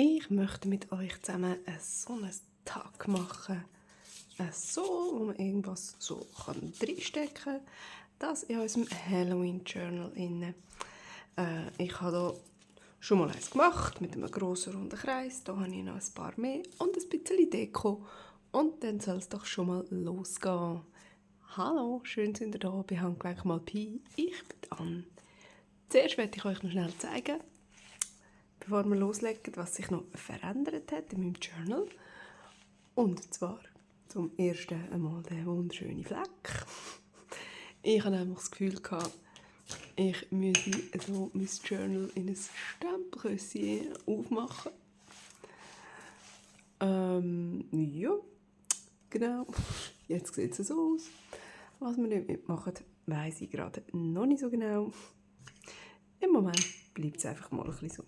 Ich möchte mit euch zusammen so einen Tag machen, wo man irgendwas so reinstecken kann. Das in unserem Halloween Journal. Ich habe hier schon mal eins gemacht mit einem grossen runden Kreis. Hier habe ich noch ein paar mehr und ein bisschen Deko. Und dann soll es doch schon mal losgehen. Hallo, schön sind ihr da bei Handgelenk mal Pi. Ich bin Anne. Zuerst möchte ich euch noch schnell zeigen, bevor wir loslegen, was sich noch verändert hat in meinem Journal. Und zwar zum ersten einmal der wunderschöne Fleck. Ich hatte nämlich das Gefühl, ich müsse so mein Journal in ein Stempelküsschen aufmachen. Ja, genau. Jetzt sieht es so aus. Was wir nicht mitmachen, weiss ich gerade noch nicht so genau. Im Moment bleibt es einfach mal ein bisschen so.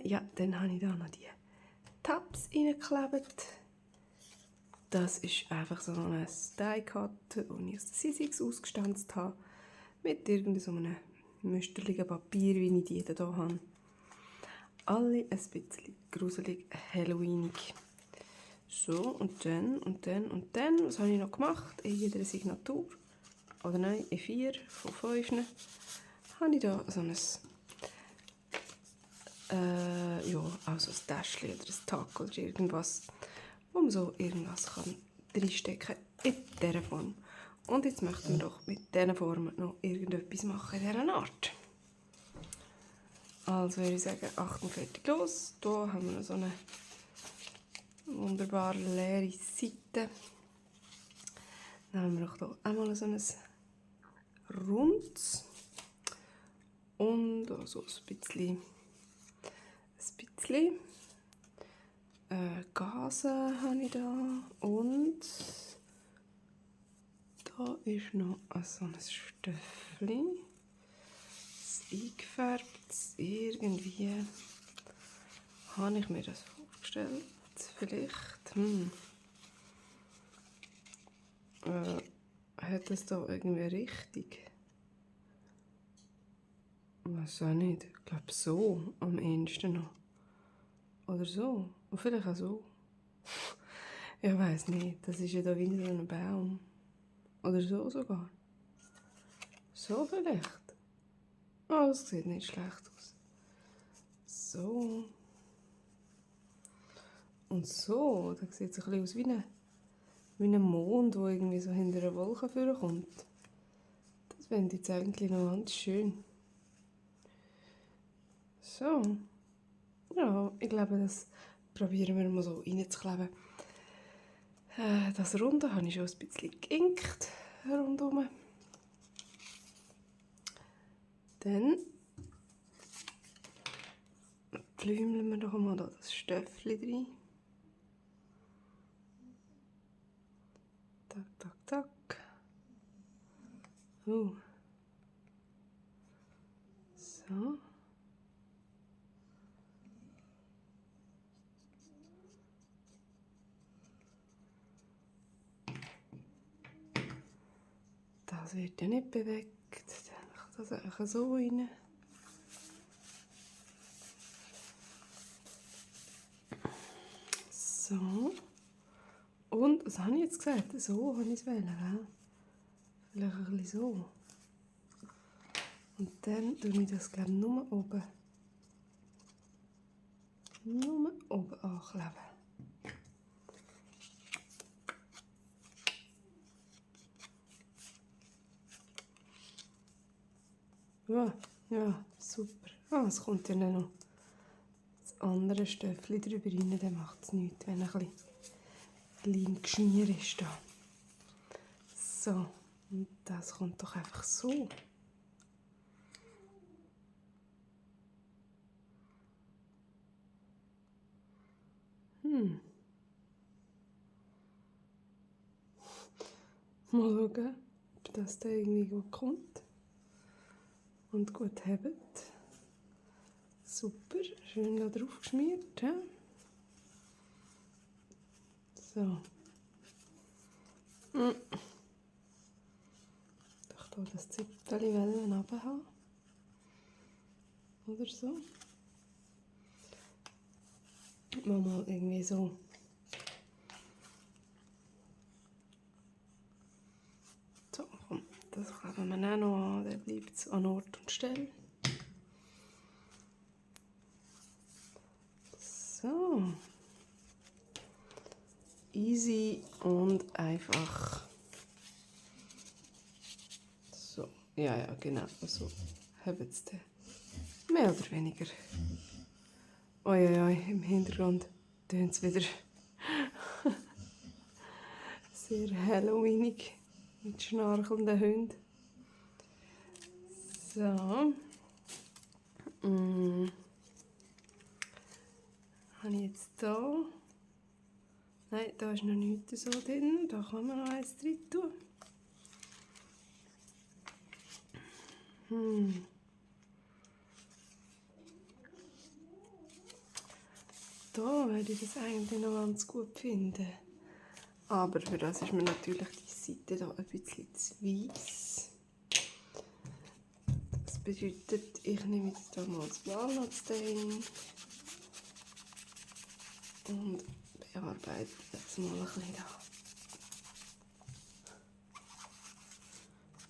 Ja, dann habe ich da noch die Tabs reingeklebt. Das ist einfach so eine Die-Cut, die ich aus der Sizzix ausgestanzt habe. Mit irgendeinem müsterlichen Papier, wie ich die hier habe. Alle ein bisschen gruselig, halloweenig. So, und dann. Was habe ich noch gemacht? In jeder Signatur, oder nein, in 4 von 5, habe ich da so ein also ein Täschchen oder ein Tag oder irgendwas, wo man so irgendwas reinstecken kann in dieser Form. Und jetzt möchten wir doch mit diesen Formen noch irgendetwas machen in dieser Art. Also würde ich sagen, Achtung, fertig, los. Hier haben wir noch so eine wunderbare leere Seite. Dann haben wir auch hier einmal so ein rundes und so ein bisschen Gase habe ich da und da ist noch so ein Stöffchen, das eingefärbt, irgendwie habe ich mir das vorgestellt, vielleicht, hat es da irgendwie richtig? Weiß auch nicht, ich glaube so am ehesten noch. Oder so. Und vielleicht auch so. Ich weiß nicht. Das ist ja da wieder so ein Baum. Oder so sogar. So vielleicht. Oh, das sieht nicht schlecht aus. So. Und so. Da sieht es ein bisschen aus wie ein Mond, der irgendwie so hinter einer Wolke vorkommt. Das finde ich jetzt eigentlich noch ganz schön. So. Ja, ich glaube, das probieren wir mal so reinzukleben. Das Runde habe ich schon ein bisschen geinkt rundherum. Dann flümeln wir doch mal da das Stöffchen rein. Tak, tak, tak. So. Das wird ja nicht bewegt. Dann kann das einfach so rein. So. Und, was habe ich jetzt gesagt? So habe ich es wählen, gell? Vielleicht ein bisschen so. Und dann tue ich das, glaube ich, nur oben ankleben. Ja, super. Es kommt ja noch das andere Stöffchen drüber rein, dann macht es nichts, wenn ein bisschen klein geschmiert ist. Da. So, und das kommt doch einfach so. Mal schauen, ob das da irgendwie gut kommt und gut hebt. Super, schön da drauf geschmiert. He? So. Doch hier das Zipfel runter haben. Oder so. mal irgendwie so. So, komm, das kleben wir auch noch an, der bleibt an Ort und Stelle. So. Easy und einfach. So, ja, genau, so haben es dann. Mehr oder weniger. Oi, im Hintergrund tönt es wieder sehr Halloweenig mit schnarchenden Hunden. So. Habe ich jetzt hier. Nein, da ist noch nichts so drin. Da kann man noch eins drin tun. Da würde ich das eigentlich noch ganz gut finden. Aber für das ist mir natürlich die Seite hier ein bisschen zu weiss. Das bedeutet, ich nehme jetzt hier mal das Walnutsstein und bearbeite das mal ein bisschen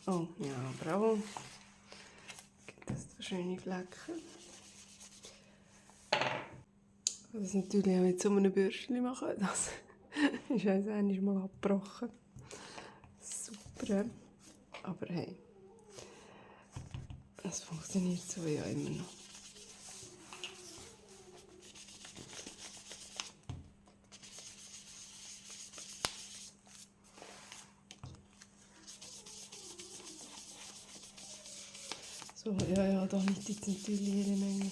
da. Oh, ja, bravo. Gibt es da schöne Flecken. Ich kann das natürlich auch mit so einem Bürstchen machen. Das ist uns einmal mal abgebrochen. Super. Aber hey, es funktioniert so ja immer noch. So, ja, da liegt jetzt natürlich jede Menge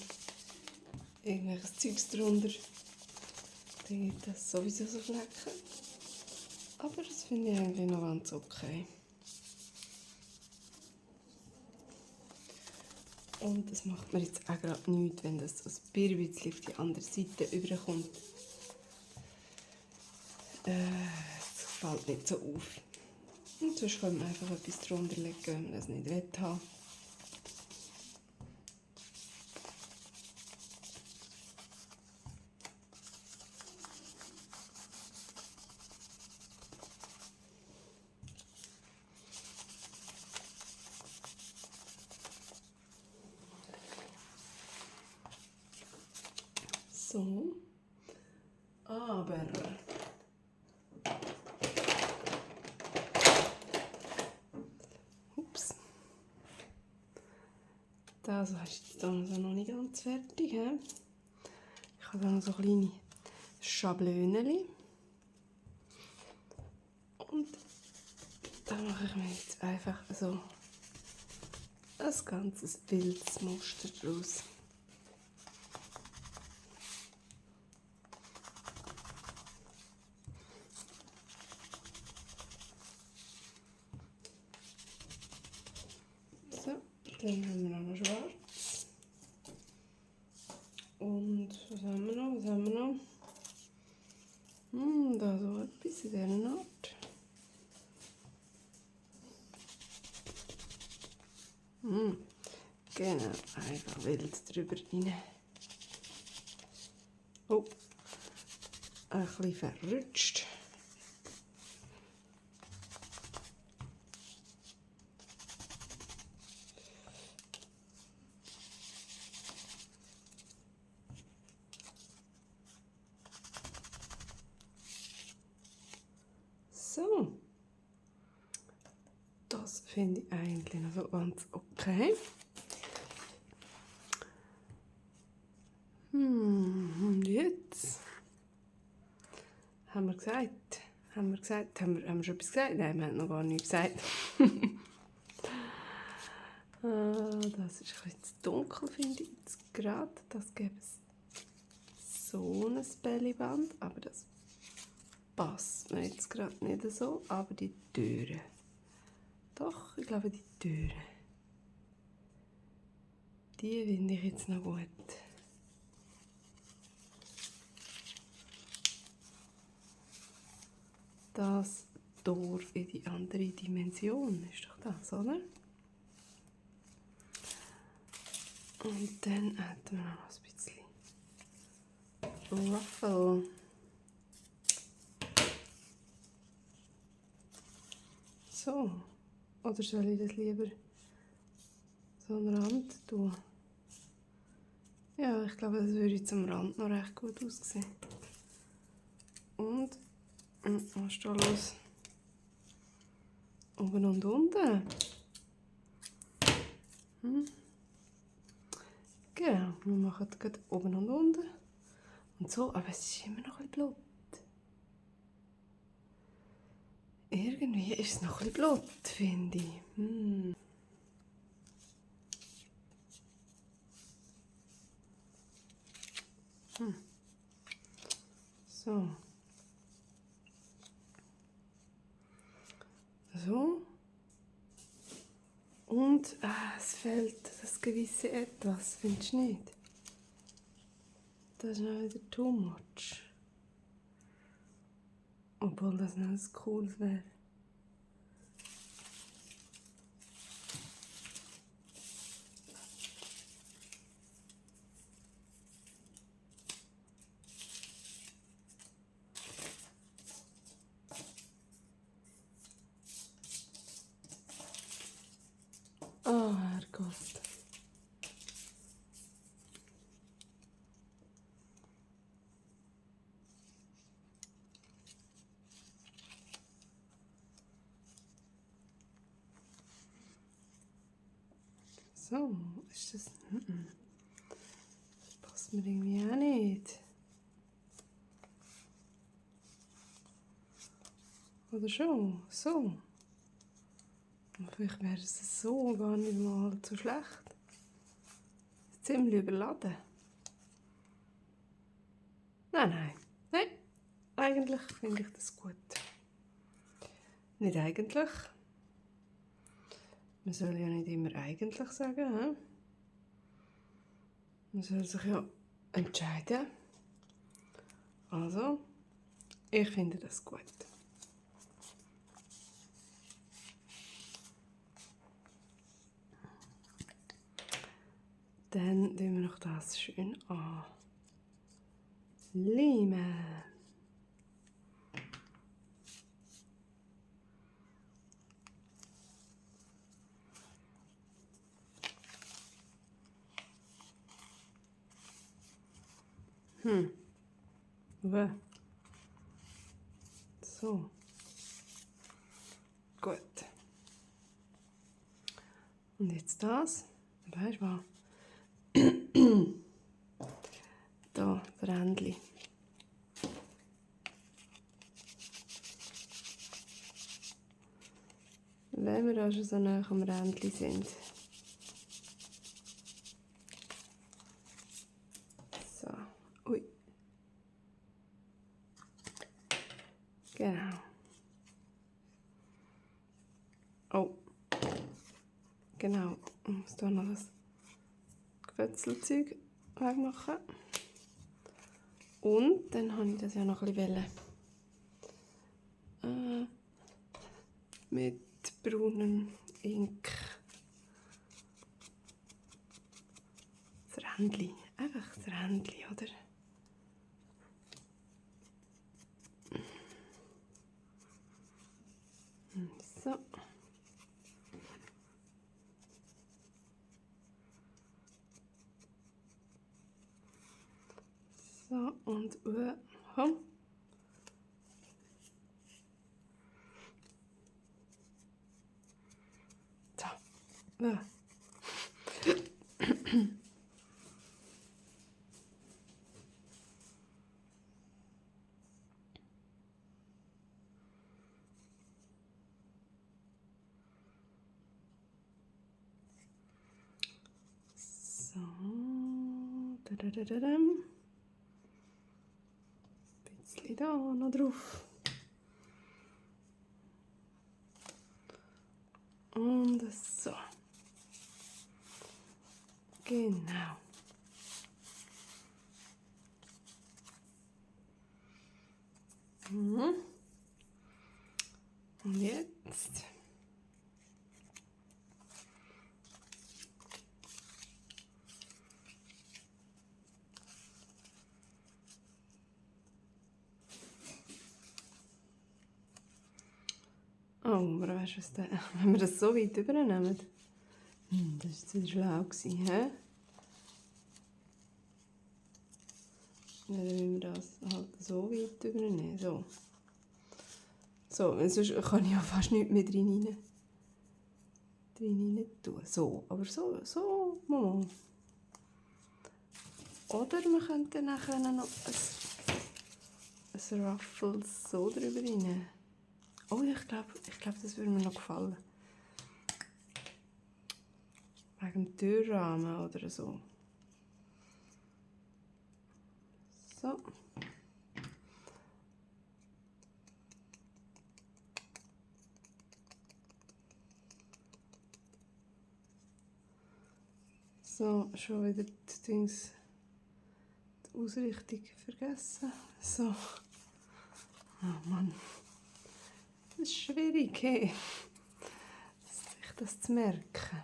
irgendwelches Zeugs drunter. Dann gibt es sowieso so Flecken. Aber das finde ich eigentlich noch ganz okay. Und das macht mir jetzt auch gerade nichts, wenn das so ein bisschen auf die andere Seite überkommt. Das fällt nicht so auf. Und sonst kann man einfach etwas drunter legen, wenn man das nicht haben will. So. Aber ups. Das ist jetzt also noch nicht ganz fertig. He? Ich habe da noch so kleine Schablönen. Und da mache ich mir jetzt einfach so ein ganzes Pilzmuster draus. So, dann haben wir noch schwarz. Und was haben wir noch? Da so etwas in dieser Art. Genau, einfach wild drüber rein. Oh, ein bisschen verrutscht. So, das finde ich eigentlich noch so ganz okay. Und jetzt haben wir gesagt, haben wir schon etwas gesagt? Nein, wir haben noch gar nichts gesagt. Das ist ein bisschen zu dunkel, finde ich jetzt gerade. Das gäbe es so ein Bellyband, aber das passt mir jetzt gerade nicht so. Aber die Türen. Doch, ich glaube die Türen. Die finde ich jetzt noch gut. Das Tor in die andere Dimension ist doch das, oder? Und dann hätten wir noch ein bisschen Ruffle. So. Oder soll ich das lieber so am Rand tun? Ja, ich glaube, das würde zum Rand noch recht gut aussehen. Und, was ist da los? Oben und unten. Genau, wir machen gerade oben und unten. Und so, aber es ist immer noch ein bisschen Blut. Irgendwie ist es noch ein bisschen Blut, finde ich. So. So. Und es fehlt das gewisse Etwas, findest du nicht? Das ist noch wieder too much. Obwohl das noch ein cooles wäre. Oh, Herrgott. So, ist das... Das passt mir irgendwie auch nicht. Oder schon? So. Vielleicht wäre es so gar nicht mal so schlecht. Ziemlich überladen. Nein. Eigentlich finde ich das gut. Nicht eigentlich. Man soll ja nicht immer eigentlich sagen. He? Man soll sich ja entscheiden. Also, ich finde das gut. Dann tun wir noch das schön an. Limen. So. Gut. Und jetzt das. Weißt du was? Da, der Rändchen. Wenn wir da schon so nah am Rändchen sind. So. Ui. Genau. Oh. Genau. Ich muss da noch das Gefetzelzeug wegmachen. Und dann habe ich das ja noch ein bisschen mit braunem Ink. Das Rändchen. Einfach das Rändchen, oder? So. So, und komm. So. So. Ein bisschen da noch drauf. Und so. Genau. Und jetzt Oh, aber weißt du was denn? Wenn wir das so weit übernehmen? Das war jetzt wieder schlau, hä? Dann müssen wir das halt so weit übernehmen. So. So, sonst kann ich ja fast nichts mehr drin tun. So, aber so, Mama. Oder wir könnten nachher noch ein Ruffle so drüber rein. Oh, ich glaube, das würde mir noch gefallen. Wegen dem Türrahmen oder so. So. So, schon wieder die Ausrichtung vergessen. So. Oh Mann. Das ist schwierig, hey. Sich das zu merken.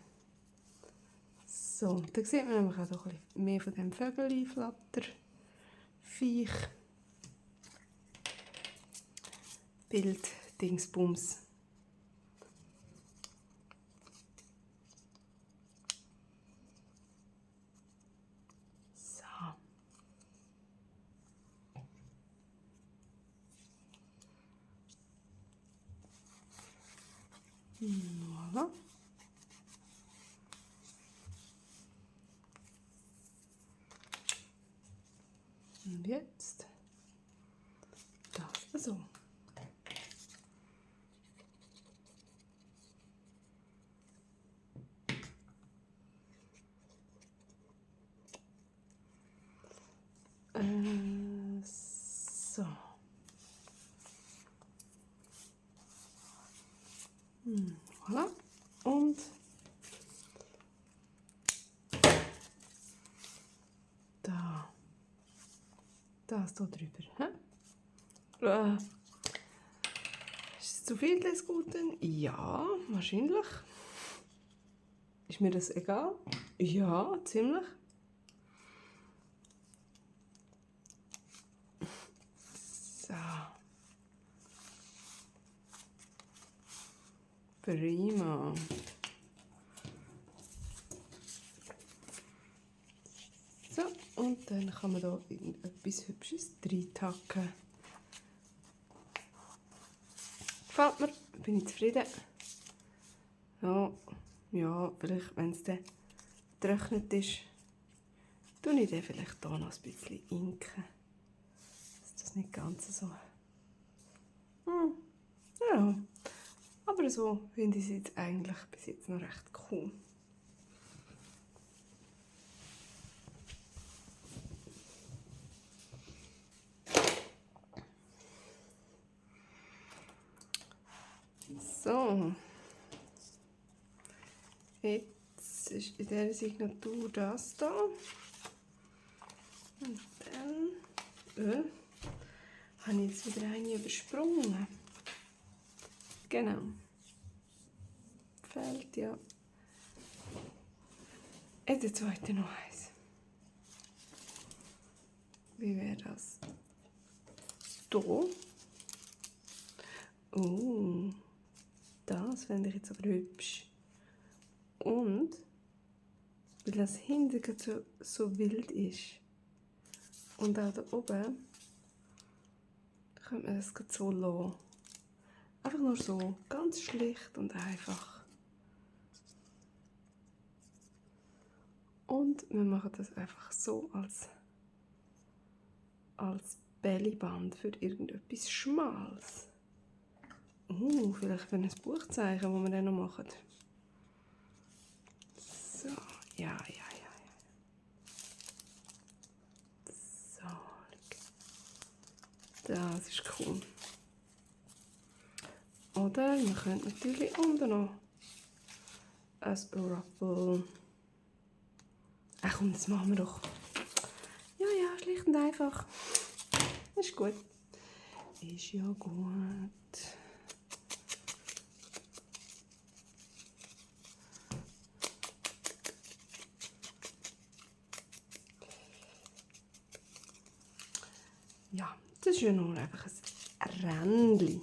So, da sieht man nämlich auch ein bisschen mehr von dem Vögel-Flatter-Viech. Bild-Dingsbums. Voilà. Und jetzt das so. So. Voilà. Und da. Das hier drüber. Ist es zu viel des Guten? Ja, wahrscheinlich. Ist mir das egal? Ja, ziemlich. So. Prima. So, und dann kann man da irgendetwas Hübsches reintacken. Gefällt mir, bin ich zufrieden. Ja, vielleicht, wenn es dann getrocknet ist, tue ich dann vielleicht hier noch ein bisschen inken. Dass das nicht ganz so... Ja, aber so finde ich es jetzt eigentlich bis jetzt noch recht cool. So, jetzt ist in dieser Signatur das da. Und dann habe ich jetzt wieder eine übersprungen. Genau. Fällt ja. Jetzt der zweite noch eins. Wie wäre das? Hier. Das fände ich jetzt aber hübsch. Und, weil das hinten so wild ist und auch da oben, könnte man das so lassen. Einfach nur so, ganz schlicht und einfach. Und wir machen das einfach so als Bellyband für irgendetwas Schmales. Vielleicht für ein Buchzeichen, das wir dann noch machen. So, ja. So, das ist cool. Oder wir können natürlich unten noch ein Ruffle. Ach komm, das machen wir doch. Ja, schlicht und einfach. Ist gut. Ist ja gut. Ja, das ist ja nur einfach ein Rändchen.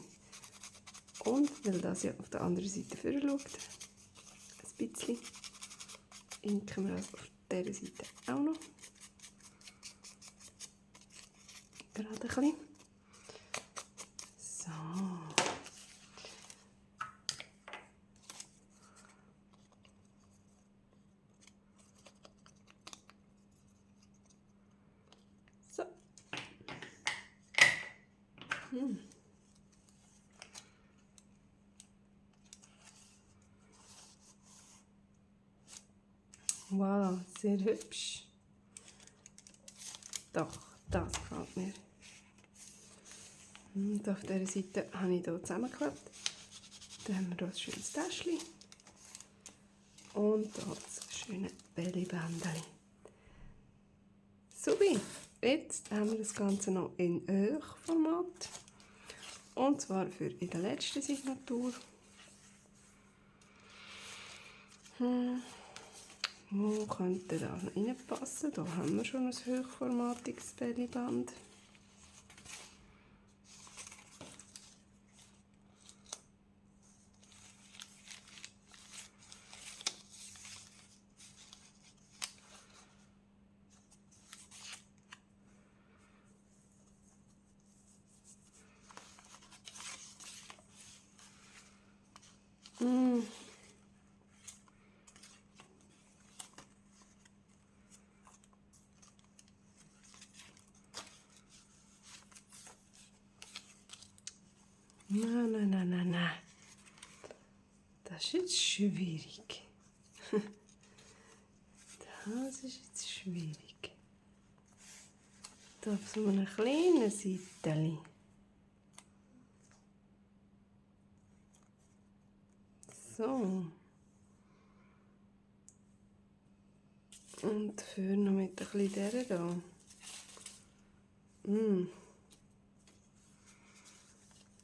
Und weil das ja auf der anderen Seite vorne schaut, ein bisschen, inken wir das auf dieser Seite auch noch. Gerade ein bisschen. So. So. Voilà, sehr hübsch. Doch, das gefällt mir. Und auf dieser Seite habe ich hier zusammengeklebt. Dann haben wir hier ein schönes Täschchen. Und hier das schöne Bellybändchen. Super, jetzt haben wir das Ganze noch in Hochformat. Und zwar für in der letzten Signatur. Wo könnte das noch reinpassen? Da haben wir schon ein hochformatiges Bellyband. Nein. Das ist jetzt schwierig. Das ist jetzt schwierig. Da auf so einer kleinen Seite. So. Und für noch mit ein bisschen dieser da.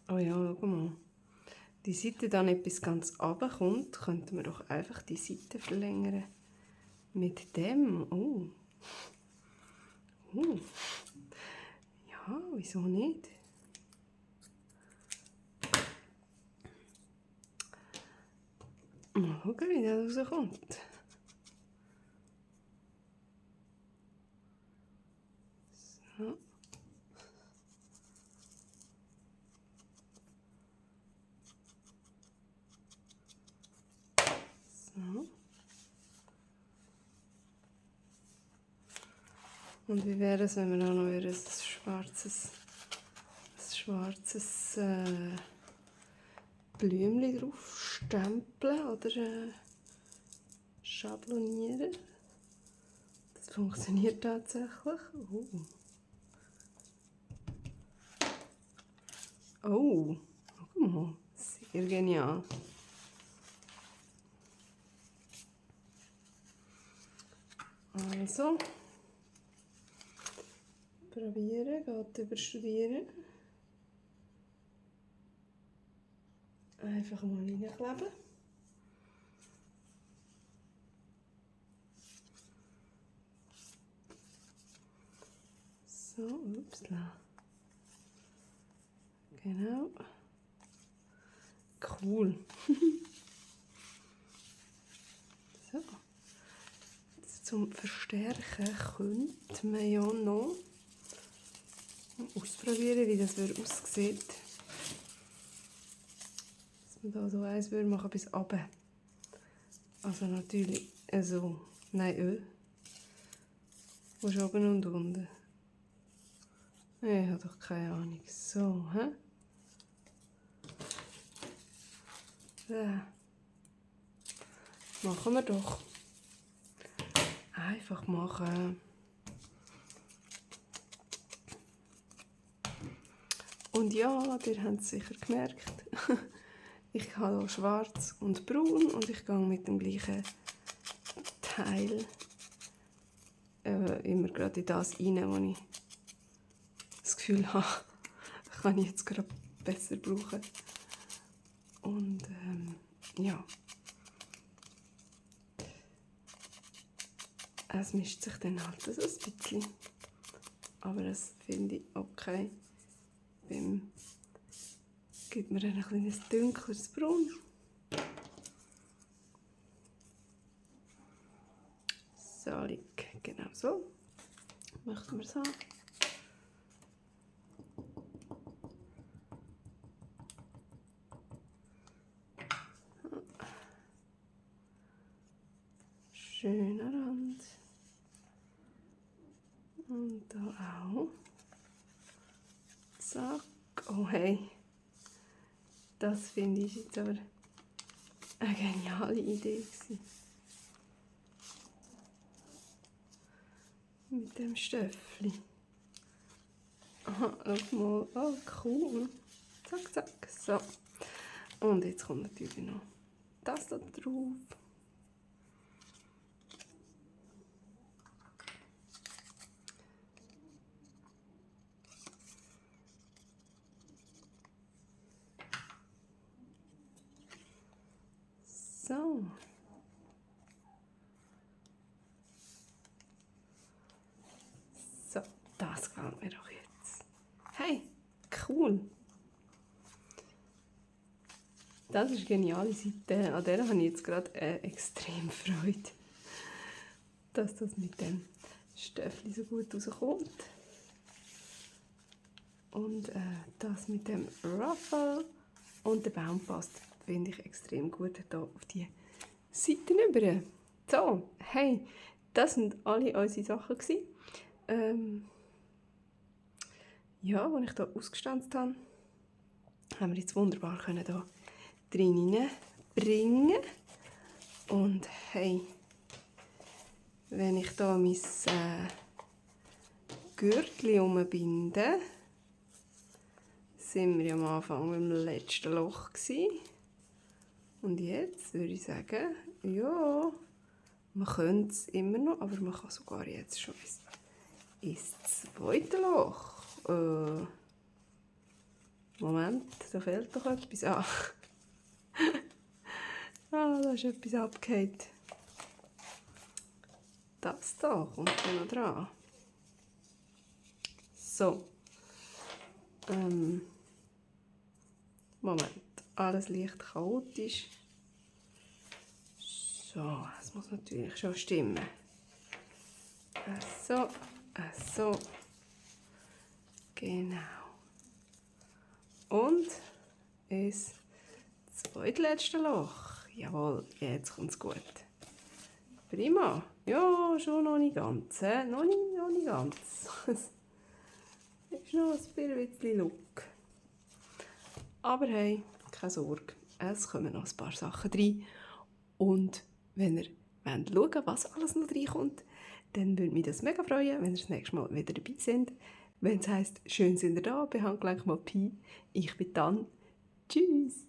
Oh ja, schau mal. Die Seite dann etwas ganz runterkommt, könnten wir doch einfach die Seite verlängern. Mit dem. Oh. Ja, wieso nicht? Mal schauen, wie das rauskommt. So. So. Und wie wäre es, wenn wir auch noch wieder ein schwarzes Blümchen drauf stempeln oder schablonieren? Das funktioniert tatsächlich. Oh, guck mal, sehr genial. Also, probieren, geht über Studieren. Einfach mal reinkleben. So, upsla. Genau. Cool. So. Jetzt zum Verstärken könnte man ja noch ausprobieren, wie das aussieht. Dass man da so eins machen bis runter. Also natürlich so. Nein, Wo ist oben und unten? Ich habe doch keine Ahnung. So, hä? Ja. Machen wir doch. Einfach machen. Und ja, ihr habt es sicher gemerkt. Ich habe hier schwarz und braun und ich gehe mit dem gleichen Teil immer gerade in das rein, wo ich das Gefühl habe, kann ich jetzt gerade besser brauchen. Und ja. Es mischt sich dann halt so ein bisschen. Aber das finde ich okay beim gibt mir ein kleines dunkleres Braun. Salig, genau so. Möchten wir es haben. Schöner Rand. Und da auch. Zack. Oh hey. Das finde ich jetzt aber eine geniale Idee gewesen. Mit dem Stöffli. Aha, schau mal. Oh, cool. Zack, zack. So. Und jetzt kommt natürlich noch das da drauf. So. So, das gefällt mir doch jetzt. Hey, cool. Das ist eine geniale Seite. An der habe ich jetzt gerade extrem Freude, dass das mit dem Stöffli so gut rauskommt. Und das mit dem Ruffle und der Baum passt, finde ich extrem gut hier auf die Seiten über. So, hey, das sind alle unsere Sachen gewesen. Ja, als ich hier ausgestanzt habe, haben wir jetzt wunderbar können hier drin bringen. Und hey, wenn ich hier mein Gürtchen umbinde, sind wir am Anfang mit dem letzten Loch gewesen. Und jetzt würde ich sagen, ja, man könnte es immer noch, aber man kann sogar jetzt schon ins zweite Loch. Moment, da fehlt doch etwas. Da ist etwas abgefallen. Das da kommt dann noch dran. So. Moment, alles leicht chaotisch. So, es muss natürlich schon stimmen. So, so. Genau. Und das zweitletzte Loch. Jawohl, jetzt kommt es gut. Prima. Ja, schon noch nicht ganz. Noch nicht ganz. Es ist noch ein bisschen Look. Aber hey, keine Sorge. Es kommen noch ein paar Sachen rein. Und wenn ihr schauen wollt, was alles noch reinkommt, dann würde mich das mega freuen, wenn ihr das nächste Mal wieder dabei seid. Wenn es heisst, schön sind ihr da, bei Handgelenk mal Pi. Ich bin dann. Tschüss.